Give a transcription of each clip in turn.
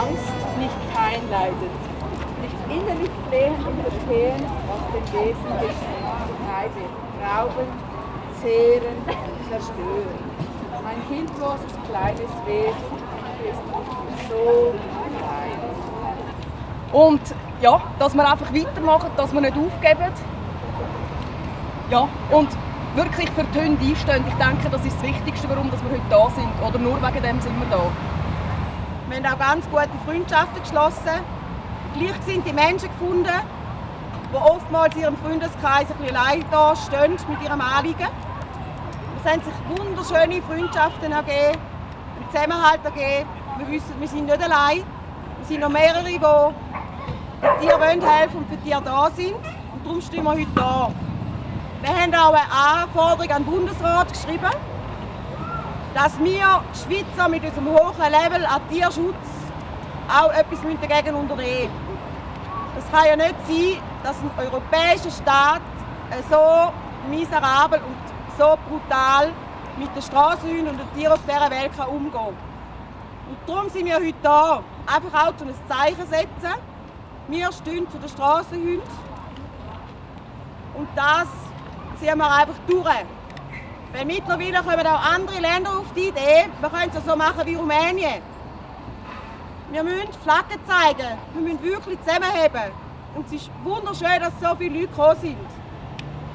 Angst, nicht Pein leidet, nicht innerlich flehend verstehen, was dem Wesen geschieht, treibe, rauben, zehren, zerstören. Mein kindloses kleines Wesen ist so klein. Und ja, dass wir einfach weitermachen, dass wir nicht aufgeben. Ja, und wirklich für die Hunde einstehen. Ich denke, das ist das Wichtigste, warum wir heute da sind. Oder nur wegen dem sind wir da. Wir haben auch ganz gute Freundschaften geschlossen, gleichgesinnte Menschen gefunden, die oftmals in ihrem Freundeskreis ein bisschen allein da stehen mit ihrem Anliegen. Es haben sich wunderschöne Freundschaften ergeben, einen Zusammenhalt ergeben. Wir wissen, wir sind nicht allein. Wir sind noch mehrere, die den Tieren helfen und für die Tiere da sind. Und darum stehen wir heute da. Wir haben auch eine Anforderung an den Bundesrat geschrieben, dass wir Schweizer mit unserem hohen Level an Tierschutz auch etwas dagegen unternehmen müssen. Es kann ja nicht sein, dass ein europäischer Staat so miserabel und so brutal mit den Strassenhunden und den Tieren auf dieser Welt umgehen kann. Und darum sind wir heute da, einfach auch ein Zeichen setzen. Wir stehen zu den Strassenhunden und das ziehen wir einfach durch. Weil mittlerweile kommen auch andere Länder auf die Idee, wir können es so machen wie Rumänien. Wir müssen Flaggen zeigen, wir müssen wirklich zusammenheben. Und es ist wunderschön, dass so viele Leute gekommen sind.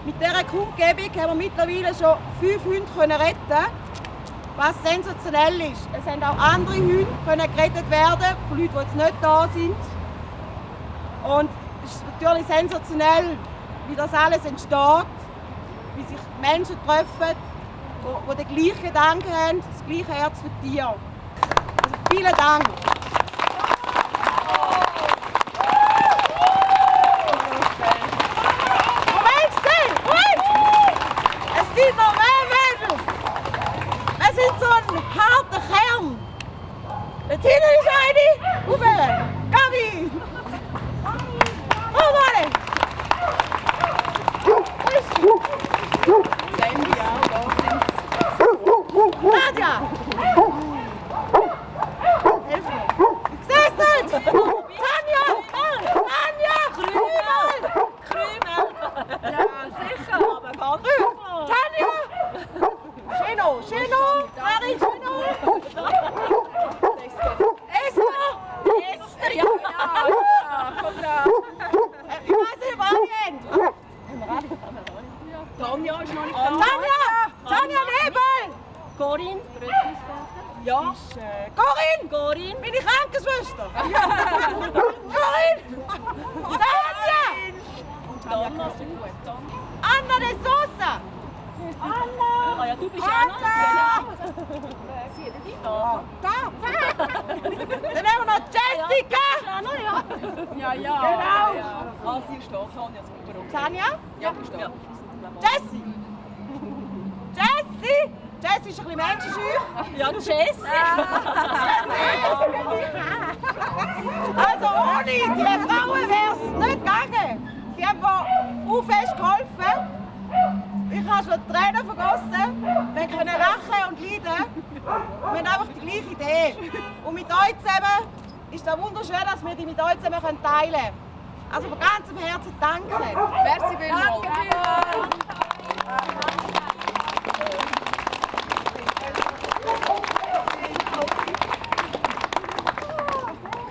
Mit dieser Kundgebung haben wir mittlerweile schon 5 Hunde retten, was sensationell ist. Es haben auch andere Hunde gerettet werden von Leuten, die jetzt nicht da sind. Und es ist natürlich sensationell, wie das alles entsteht, wie sich Menschen treffen, die den gleichen Gedanken haben, das gleiche Herz für die Tiere. Also vielen Dank. Es gibt noch mehr Mädels. Wir sind so ein harter Kern. Dort hinten ist eine. Rauf! Gabi! Oh Mann! Nadja! Hilf mir! Ich seh's nicht! Tanja! Tanja! Krümel! Ja, sicher, aber ganz klar. Tanja! Schöno! Schöno! Mari! Schöno! Esther! Ja, komm dran. Ich weiß nicht, was ihr habt. Tanja ist noch nicht da. Tanja! Tanja Nebel! Corinne? Ja. Corinne! Corinne? Meine Krankenschwester! Corinne! Tanja! Anna, so gut. Anna de Sosa! Anna! Ah ja, du bist auch noch. Sie hat dich da. Da! Dann haben wir noch Jessica! Ja, ja. Genau. Ah, sie ist da. Tanja, super. Tanja? Ja, ist da. Jessie! Jessie! Jessie ist ein bisschen menschenscheu. Ja, Jess. Also ohne die Frauen wäre es nicht gegangen. Die haben mir auch fest geholfen. Ich habe schon Tränen vergossen. Wir können lachen und leiden. Wir haben einfach die gleiche Idee. Und mit euch zusammen ist es wunderschön, dass wir die mit euch zusammen teilen können. Also von ganzem Herzen danke. Merci vielmals. Danke vielmals.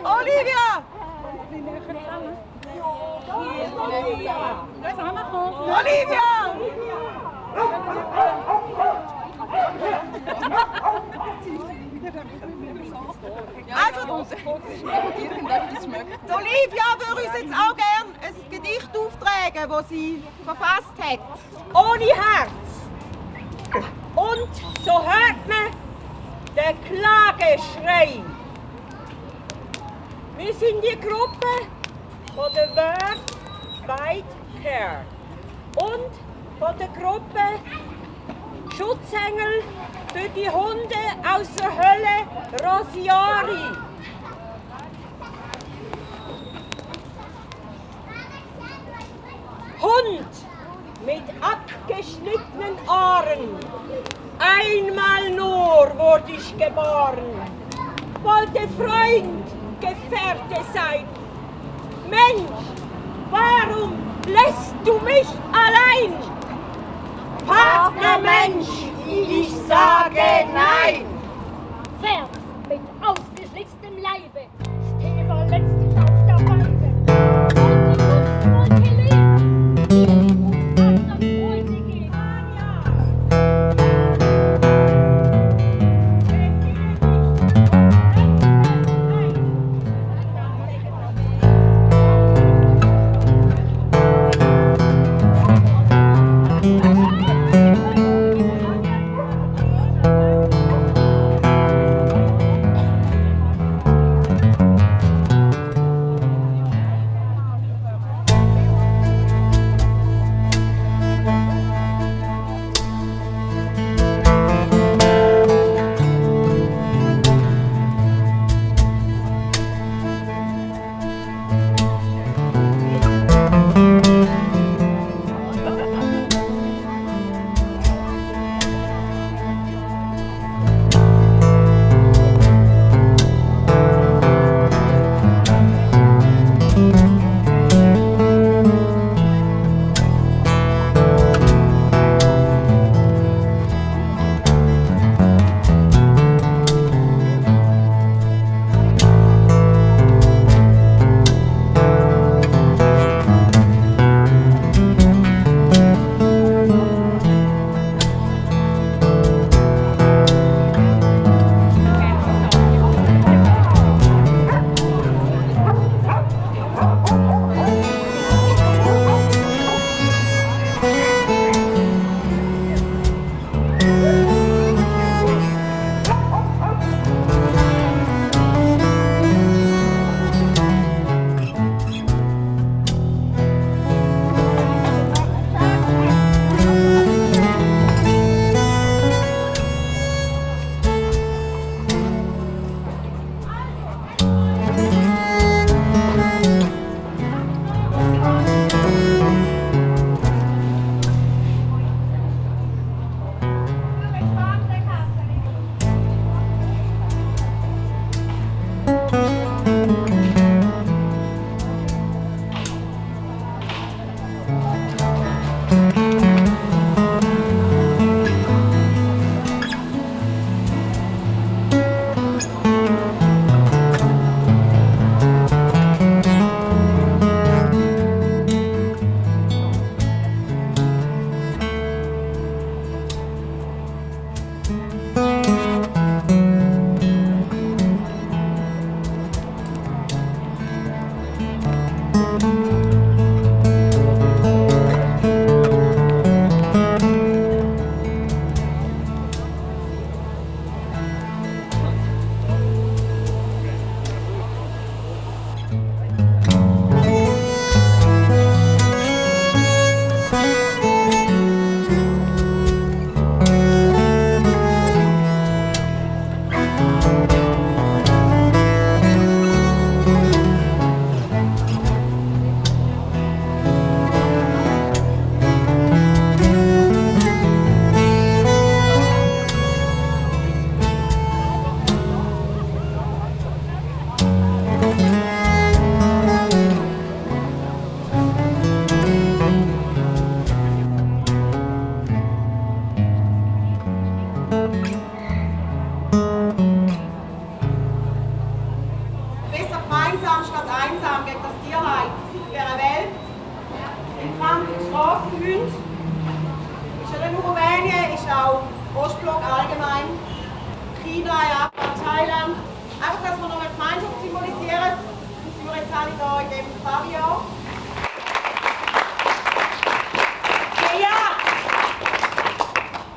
Olivia! Olivia! Also, irgendetwas schmeckt. die Olivia würde uns jetzt auch gerne ein Gedicht auftragen, das sie verfasst hat. Ohne Herz. Und so hört man den Klageschrei. Wir sind die Gruppe von der World Wide Care und von der Gruppe Schutzengel für die Hunde aus der Hölle Rosiari. Hund mit abgeschnittenen Ohren, einmal nur wurde ich geboren, wollte Freund Gefährte sein. Mensch, warum lässt du mich allein? Partnermensch, ich sage nein. Pferd mit ausgeschlitztem Leibe, stehe verletzt auf der Weide. Wollte leben, und an Freude geben.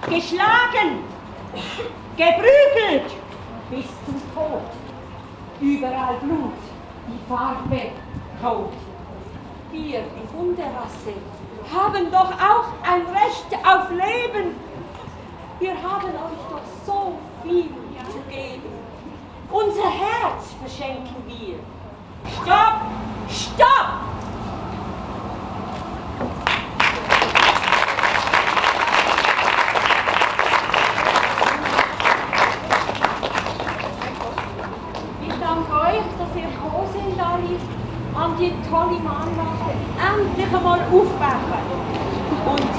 Geschlagen, geprügelt bis zum Tod. Überall Blut, die Farbe rot. Wir, die Hunderasse, haben doch auch ein Recht auf Leben. Wir haben euch doch so viel zu geben. Unser Herz verschenken wir. Stopp! Stopp! Ich darf danke euch, dass ihr gekommen seid, alle, an die tolle Mahnwache. Endlich einmal aufwachen und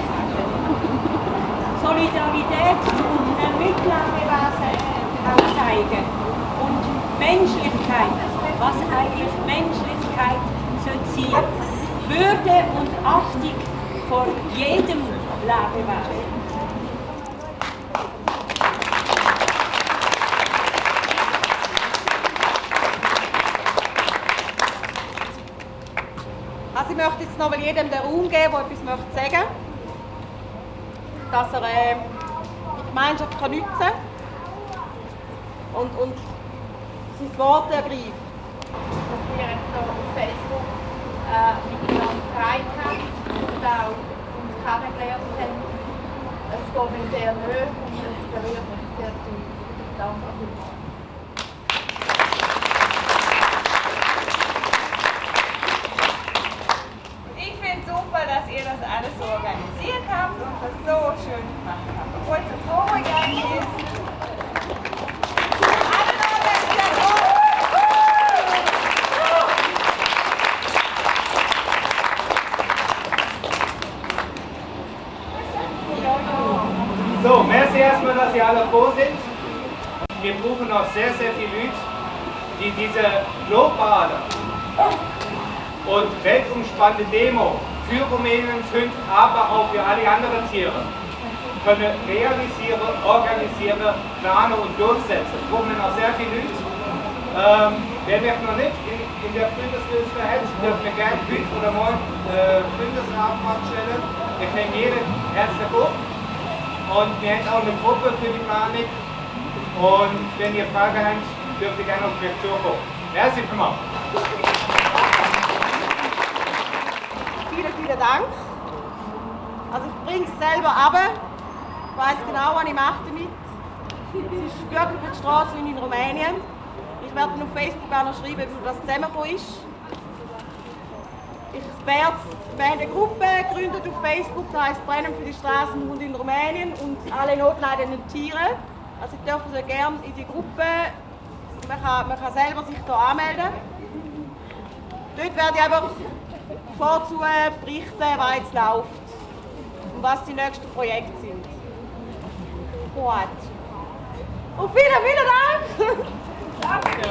Solidarität zu den Mitlebewesen auch zeigen. Und Menschlichkeit, was eigentlich Menschlichkeit sollte sein. Würde und Achtung vor jedem Lebewesen. Also ich möchte jetzt noch mal jedem den Raum geben, der etwas möchte sagen, dass er die Gemeinschaft kann nutzen und sein Wort ergreift. Dass wir jetzt hier auf Facebook miteinander geteilt haben und auch uns kennengelernt haben. Es geht mir sehr nahe und es berührt mich sehr tief. Danke vielmals. Ich finde es super, dass ihr das alles so organisiert habt und das so schön gemacht habt. Obwohl es so vorgegangen ist. Alle Organisatoren! So, merci erstmal, dass ihr alle da sind. Wir brauchen noch sehr, sehr viele Leute, die diese globale und weltumspannende Demo für Rumänien sind, aber auch für alle anderen Tiere können realisieren, organisieren, planen und durchsetzen. Wir brauchen noch sehr viele Leute. Wer mich noch nicht in der Bündesliste hat, dürfen wir gerne heute oder morgen Bundesrat stellen. Wir kennen jeden herzlich auf. Und wir haben auch eine Gruppe für die Planung. Und wenn ihr Fragen habt, dürft ihr gerne auf mich zukommen. Merci vielmals. Vielen Dank. Also ich bringe es selber runter. Ich weiss genau, was ich mache damit. Es ist wirklich für die Straße in Rumänien. Ich werde auf Facebook auch noch schreiben, wie das zusammengekommen ist. Wir haben eine Gruppe gegründet auf Facebook, die heisst Brennen für die Straßenhunde in Rumänien und alle notleidenden Tiere. Also ihr dürft euch gerne in die Gruppe, man kann selber sich hier anmelden. Dort werde ich einfach vorzu berichten, was jetzt läuft und was die nächsten Projekte sind. Gut. Und vielen Dank! Danke!